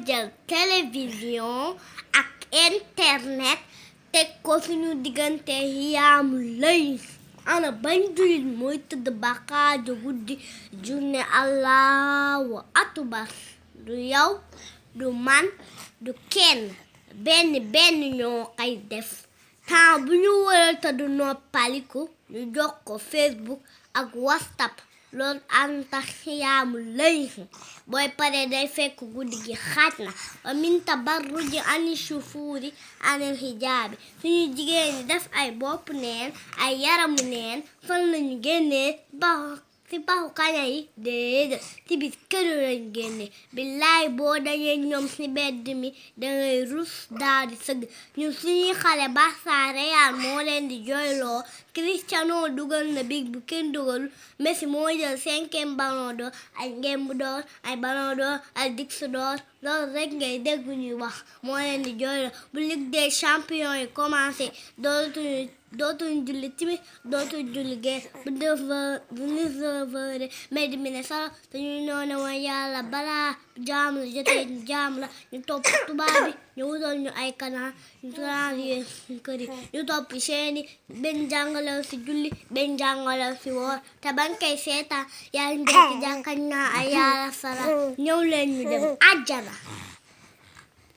jël télévision ak internet teg ko suñu diggante yaamu lay ana bañ jullit mooy tëdd ba xaaju guddi junne allahu akbar du yow du man du kenn benn ñoo koy def temps bu ñu waral tëdd noppaliku ñu jox ko Facebook ak WhatsApp loolu anta xiyaamu lay booy pare day fekk guddi gi xaaj na wa min tabarruji ani shufuuri anil hijaabi suñu jigéen ñi def ay bopp neen ay yaramu neen fan lañu génnee ci baxu kaña yi déedéet ci bis kër lañu génne billaay boo dañee ñoom ci bedd mi dangay rus daal di sëgg ñun suñuy xale Barça Real moo leen di jooyloo Cristiano dugal na big bu kenn dugalul Messi moo jël 5e ballon d'or ay ngemb d'or ay ballon d'or ay disque d'or loolu rek ngay dégg ñuy wax moo leen di jooyloo bu Ligue des champions yi commencé dootuñu julli timis dootuñu julli gee bu 19h mais di ne sax dañuy noone woon yàlla balaa jaam la jotee jaam la ñu topp tubaab bi ñu wutal ñu ay kanaan ñu transféré suñu kër yi ñu topp seeni benn jàngalew ci julli benn jàngalew ci woor te bañ koy seetaan yaa ngi ci jàkkañ naa ay yàlla sala ñëw leen ñu dem àjjana